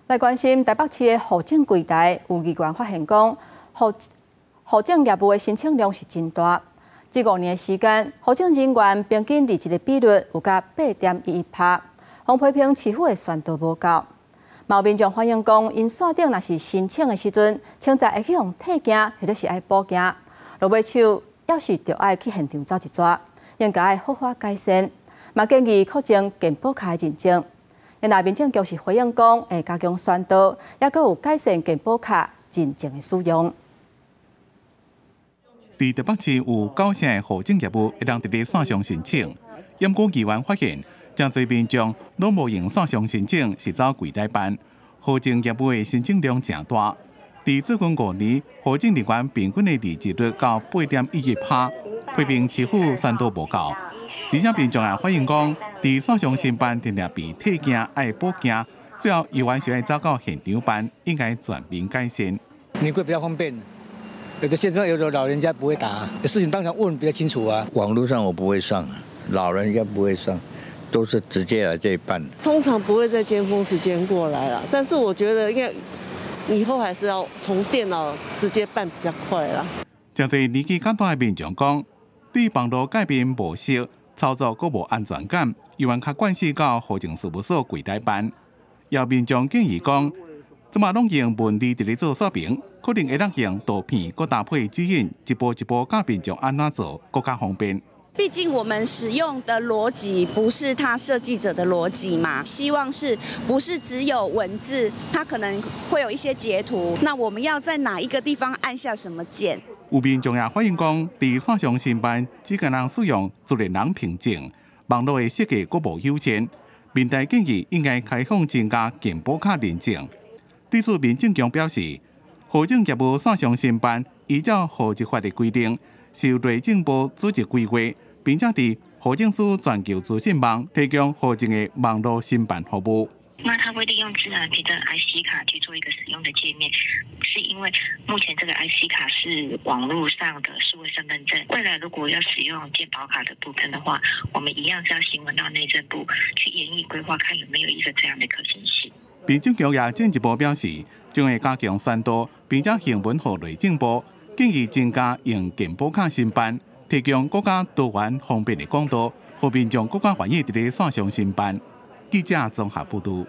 來關心台北市的戶政櫃台，有議員發現講，戶政業務的申請量是真大。這5年的時間，戶政人員平均離職的比率有甲8.11%，予批評市府的宣導無夠。嘛有民眾反映講，𪜶線頂若是申請的時陣，穿在會去予退件，或者是愛補件，落尾手猶是著愛去現場走一逝，應該愛好好改善。嘛建議擴增健保卡的認證。那民政局是回應講，會加強宣導，猶閣有改善健保卡認證的使用。佇台北市有九成的戶政業務會當佇咧線上申請，毋過議員發現，誠濟民眾攏無用線上申請，是走櫃台辦，戶政業務的申請量誠大。佇最近5年，戶政人員平均的離職率到8.11%，批評市府宣導無夠。而且民眾也反映講，佇線上申辦定定被退件愛補件，最後猶原是愛走到現場辦，應該全面改善。你會比較方便，有的現在有的老人家不會打，有事情當場問比較清楚啊。網路上我不會上，老人家不會上，都是直接來這裡辦。通常不會在尖峰時間過來啦，但是我覺得應該以後還是要從電腦直接辦比較快啦。誠濟年紀較大的民眾講，對網路界面無熟，操作閣無安全感，猶原較慣勢到戶政事務所櫃台辦。有民眾建議講，這馬攏用文字佇咧做說明，可能會當用圖片閣搭配指引，一步一步教民眾按怎做，閣較方便。畢竟我們使用的邏輯不是他設計者的邏輯嘛，希望是不是只有文字，它可能會有一些截圖。那我們要在哪一個地方按下什麼鍵？有民眾也反映講，佇線上申辦只敢若使用自然人憑證，網路的設計閣無友善。民代建議應該開放增加健保卡認證。對此，民政局表示，戶政業務線上申辦依照戶籍法的規定，是由內政部組織規劃，並且佇戶政署全球資訊網提供戶政的網路申辦服務。那他會利用自然憑證 IC 卡去做一個使用的界面，是因為目前這個 IC 卡是網絡上的數位身份證。未來如果要使用健保卡的部分的話，我們一樣是要詢問到內政部去研議規劃，看有沒有一個這樣的可行性。民政局也進一步表示，將會加強宣導，並且行文予內政部，建議增加用健保卡申辦，提供閣較多元方便的管道，予民眾閣較願意佇咧線上申辦。記者綜合報導。